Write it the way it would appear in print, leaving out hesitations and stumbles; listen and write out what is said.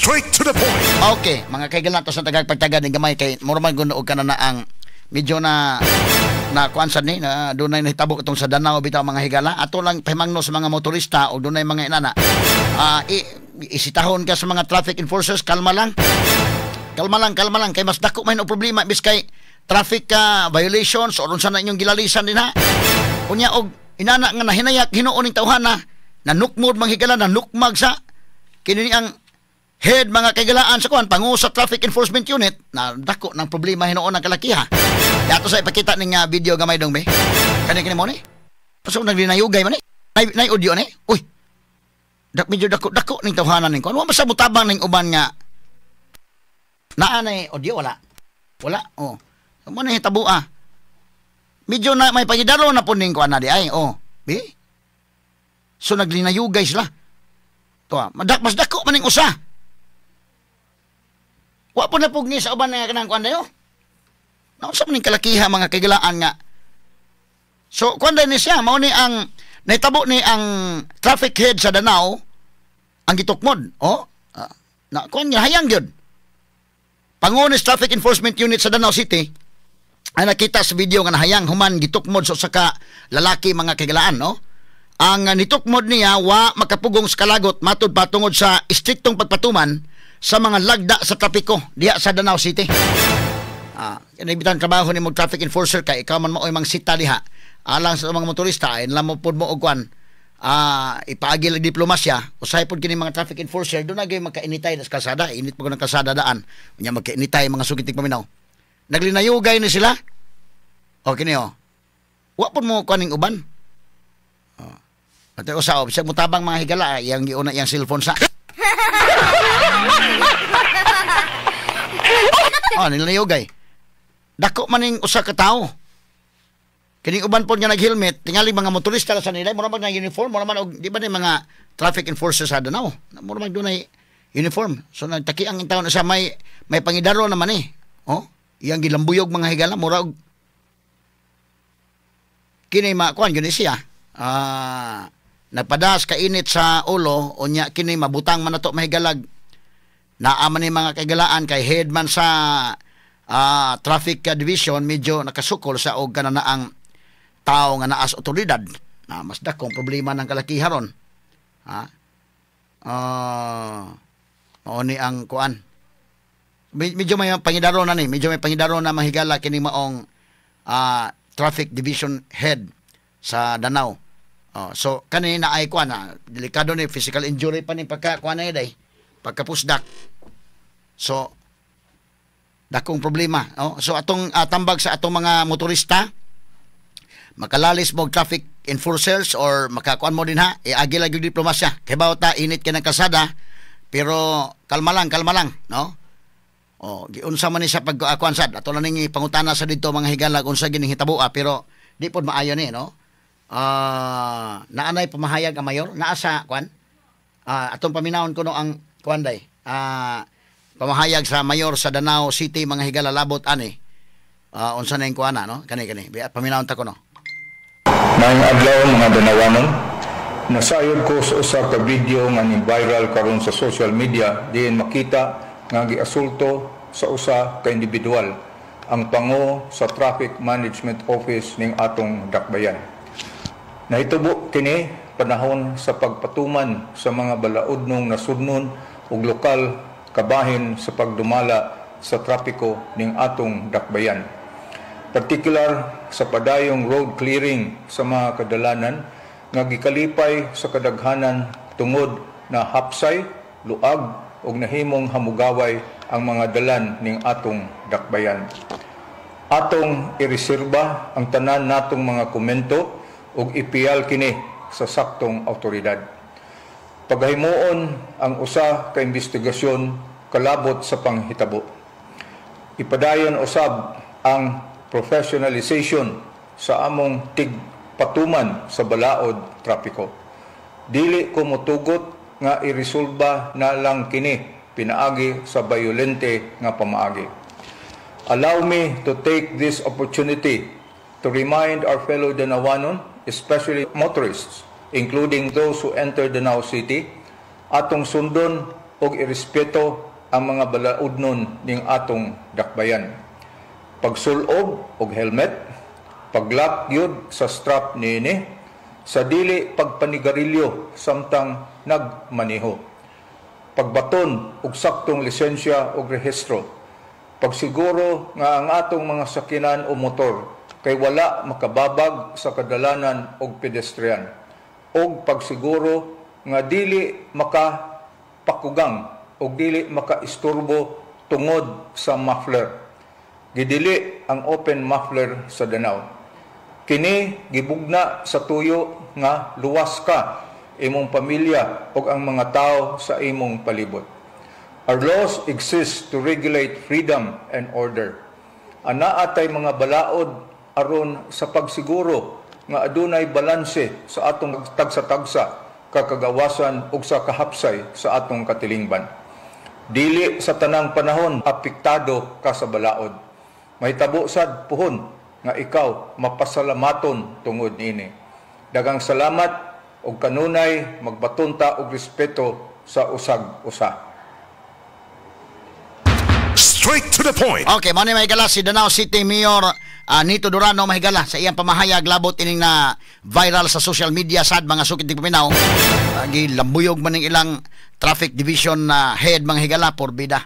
Straight to the point. Okay, mga kaigalan to sa tagag pagtaga ni gamay kay mura man gud og kana na ang medyo na na kuan sad ni na dunay nahitabo itong sa Danao bitaw, mga higala. Ato lang pahimangno sa mga motorista o dunay mga inana, isitahon ka sa mga traffic enforcers, kalma lang, kalma lang, kalma lang, kay mas dako man og problema bis kay traffic violations or unsa na inyong gilalisan din ha. Unya og inana nga nahinayak hinuon ning tawhana, nanukmod, mga higala, nanukmag sa kini ang head, mga kaigalaan, sa kuan pangu sa traffic enforcement unit na dako ng problema hinuon ng kalakiha. Dato sa ipakita ning video gamay dong be. Kani kini mo ni. Paso naglinayugay man ni. Nay audio ni. Uy. Dak medyo dako dako ning tawhanan ning kuan. Wa basta mutabang ning uban nga naa nay audio, wala. Wala. Oh. Mo na hitabo ah. Medyo na may pangidaro na po ning kuan na di ay. Oh. Bi. So naglinayugay sila. To ah. Madak mas dako man ning usa. Wa po na pugni sa uban nga kanang kuan dayo. Naunsa man ning kalakiha, mga kaigalaan, nga. So kuan ni siya, mao ni ang nahitabo ni ang traffic head sa Danao ang gitukmod. Oh, na kuan nga hayang gyud. Pangunis Traffic Enforcement Unit sa Danao City ay nakita sa video nga nahayang human gitukmod sa usa ka lalaki, mga kaigalaan, no? Ang nitukmod niya wa makapugong sa kalagot matud pa tungod sa istriktong pagpatuman sa mga lagda sa trapiko diha sa Danao City. Ah, kini bitang trabaho ni mo traffic enforcer kay ikaw man mao'y mang sita diha. Alang sa mga motorista ay mo pud mo og kuan. Ipaagi lang diplomasya, usahay pud kini mga traffic enforcer do na gyud magkainitay sa kalsada, init pa ng kalsada daan. Unya magkainitay, mga sugitig paminaw. Naglinayugay ni sila. O kini oh. Wa pud mo kuan ning uban. Oh. Ate usa oh, bisag mutabang, mga higala, iyang giuna iyang cellphone sa. Oh, nilayugay. Dako man ning usa ka tawo. Kining uban pod nga nag-helmet, tingali mga motorista sa nila, mura man na uniform, mura man og di ba ni mga traffic enforcer sa Danao. Mura man dunay uniform. So nagtaki ang taon sa may pangidaro naman eh. Oh, iyang gilambuyog, mga higala, mura og kini makuan gyud ni siya. Nagpadas kainit sa ulo, unya kini mabutang man nato mahigalag. Naa man ni, mga kaigalaan, kay head man sa traffic division, medyo nakasukol sa og kana na ang tao nga naas otoridad na mas dakong problema ng kalakiharon ha. Mao ni ang kuan, medyo may pangidaro na ni, medyo may pangidaro na, mahigala, kini maong traffic division head sa Danao. Oh, so kani na ay kuan na delikado ni, physical injury pa ni pagka kuan na day pagkapusdak. So dakong problema, oh. So atong tambag sa atong mga motorista, makalalis mo traffic enforcers or makakuan mo din ha, iagi lang yung diplomasya kay bawat ta init kay ng kalsada, pero kalma lang, kalma lang, no? Oh, giunsa man ni sa pagkuan sad, ato lang ning pangutana sa dito, mga higala, unsa gining hitaboa, pero di pod maayo ni, no? Naanay pamahayag ang mayor naa sa kuan, atong paminawon kuno ang kuan day, pamahayag sa mayor sa Danao City, mga higala, labot ani, unsa na yung kuana, no? Kani kani paminawon ta kuno. Maayong adlaw, mga Danawanon. Nasayod ko sa usa ka video nga ni viral karon sa social media diin makita nga giasulto sa usa ka individual ang pango sa Traffic Management Office ning atong dakbayan. Nahitabo kini panahon sa pagpatuman sa mga balaodnong nasudnon ug lokal kabahin sa pagdumala sa trapiko ning atong dakbayan. Partikular sa padayong road clearing sa mga kadalanan nga gikalipay sa kadaghanan tungod na hapsay, luag ug nahimong hamugaway ang mga dalan ning atong dakbayan. Atong ireserba ang tanan natong mga komento ug ipiyal kini sa saktong awtoridad. Pagahimuon ang usa ka investigasyon kalabot sa panghitabo. Ipadayon usab ang professionalization sa among tigpatuman sa balaod trapiko. Dili ko motugot nga iresolba na lang kini pinaagi sa bayolente nga pamaagi. Allow me to take this opportunity to remind our fellow Danawanon, especially motorists, including those who enter Danao City, atong sundon ug irespeto ang mga balaodnon ning atong dakbayan. Pagsulob og helmet, pag-lock gyud sa strap niini, sa dili pagpanigarilyo samtang nagmaneho. Pagbaton og saktong lisensya og rehistro. Pagsiguro nga ang atong mga sakinan o motor kay wala makababag sa kadalanan og pedestrian. Og pagsiguro nga dili makapakugang og dili makaisturbo tungod sa muffler. Gidili ang open muffler sa Danao. Kini gibugna sa tuyo nga luwas ka, imong pamilya ug ang mga tao sa imong palibot. Our laws exist to regulate freedom and order. Anaa tay mga balaod aron sa pagsiguro nga adunay balanse sa atong tagsa-tagsa kakagawasan ug sa kahapsay sa atong katilingban. Dili sa tanang panahon apektado ka sa balaod. Mahitabo sad puhon nga ikaw mapasalamaton tungod niini. Daghang salamat ug kanunay magbaton ta og respeto sa usag usa. Straight to the point. Okay, mao ni, mga higala, si Danao City Mayor Nito Durano, mga higala, sa iyang pamahayag labot ining na viral sa social media sad, mga sukit tigpaminaw. Lagi lambuyog man ning ilang traffic division na head, mga higala, porbida.